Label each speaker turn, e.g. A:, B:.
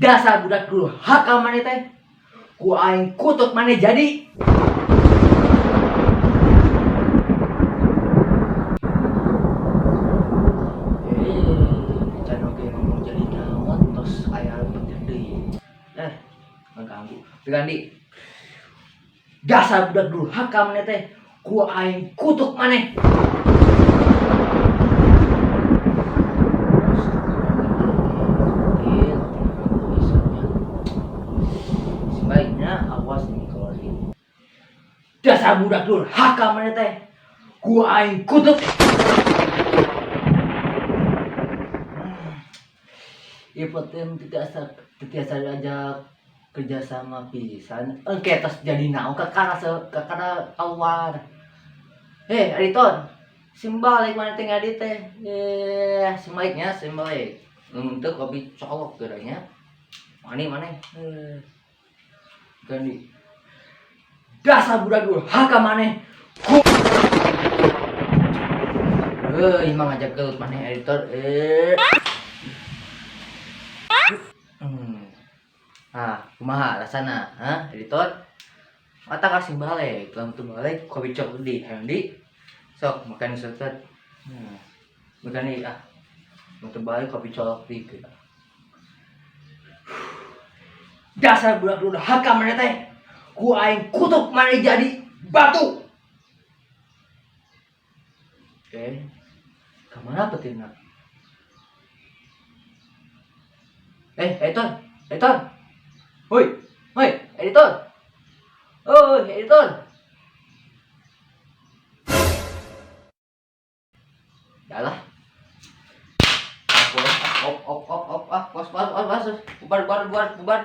A: Dasar budak durhaka maneh teh. Ku aing kutuk maneh jadi. Eh, can oge ngomong jadi naon tos aya petir deui. Eh, ngaganggu. Gandi. Dasar budak durhaka maneh teh. Ku aing kutuk maneh. Sebaiknya awas nih kalau ini. Dasar budak durhaka maneh teh. Ku aing kutuk. Ipotem tidak tidak diajak kerjasama pisan. Engke tos jadi naon kakara kakara keluar. Eh, editor. Sim balik mana teh ngadi teh. Eh, sim baiknya sim balik. Untuk kopi colok geranya. Mana mana? Eh. Gandi. Dasar budak durhaka maneh. Ku Eh, emang ngajak gelut maneh editor. Eh. Ah, kumaha rasana? Hah, editor? Mata kasih balik, langsung balik kopi cok di hayang di. Sok makan setet. Makan nih ah. Untuk balik kopi colok di. Dasar budak durhaka maneh teh. Ku aing kutuk maneh jadi batu. Oke. Kemana petirna? Eh, editor, editor. Woi, woi, editor. Oh, editor. Ya lah. Op, op, op, op, ah, bos, bos, bos, bos, bubar, bubar, bubar, bubar.